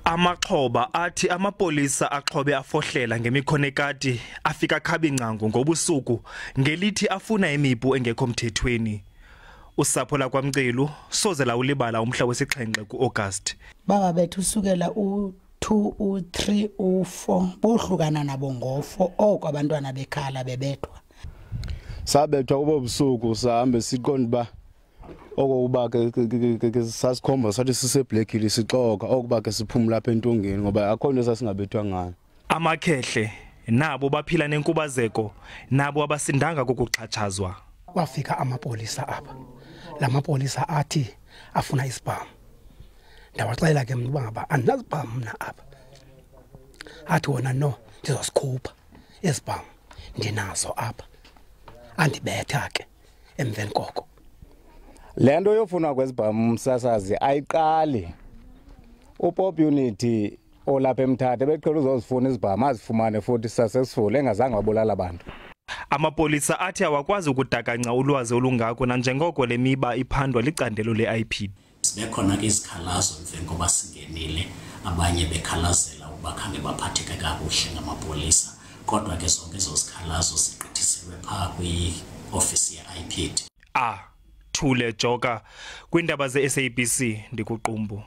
Amaxhoba athi amapolisa axhobe afohlela ngemikhonekati afika khabingcango ngobusuku ngelithi afuna imipu engekho mthethweni. Usapho lakwaMcelu soze lawulibala umhla wesixhenxe kuAugust. Baba bethu usukela u2 u3 u4 bohlukana nabo ngo4 oko abantwana bekhala bebethwa. Sabethwa kubo busuku sahambe siqonda ba okokuba ke sasikhomba sathi sise-Black Hill sixoka okuba ke siphumula lapha entongeni ngoba akho nto sasingabethwa ngayo. Amakhehle nabo baphila nenkubazeko nabo abasindanga kokuxhatshazwa. Kwafika amapolisa apha, la mapolisa athi afuna isibhamu. Ndawaxela ke mna uba ngaba andinazibhamu mna apha. Athi wona no, ndizosikhupha isibhamu ndinazo apha. Andibetha ke emveni koko. Le nto yofunwa kwezibhamu umsasazi ayiqali. UPop Unity olapha eMthatha beqhela uzozifuna izibhamu azifumane futhi successful engazange wabulala abantu. Amapolisa athi awakwazi ukudakanca ulwazi olungako nanjengoko le miba iphandwa licandelo le-IPID. Sibe khona ke izikhalazo emveni koba singenile, abanye bekhalazela ukuba khange baphatheke kakuhle ngamapolisa, kodwa ke zonke ezo zikhalazo zigqithiselwe phaa kwiofisi ye-IPID. A Thule Joka kwindaba ze-SABC ndikuQumbu.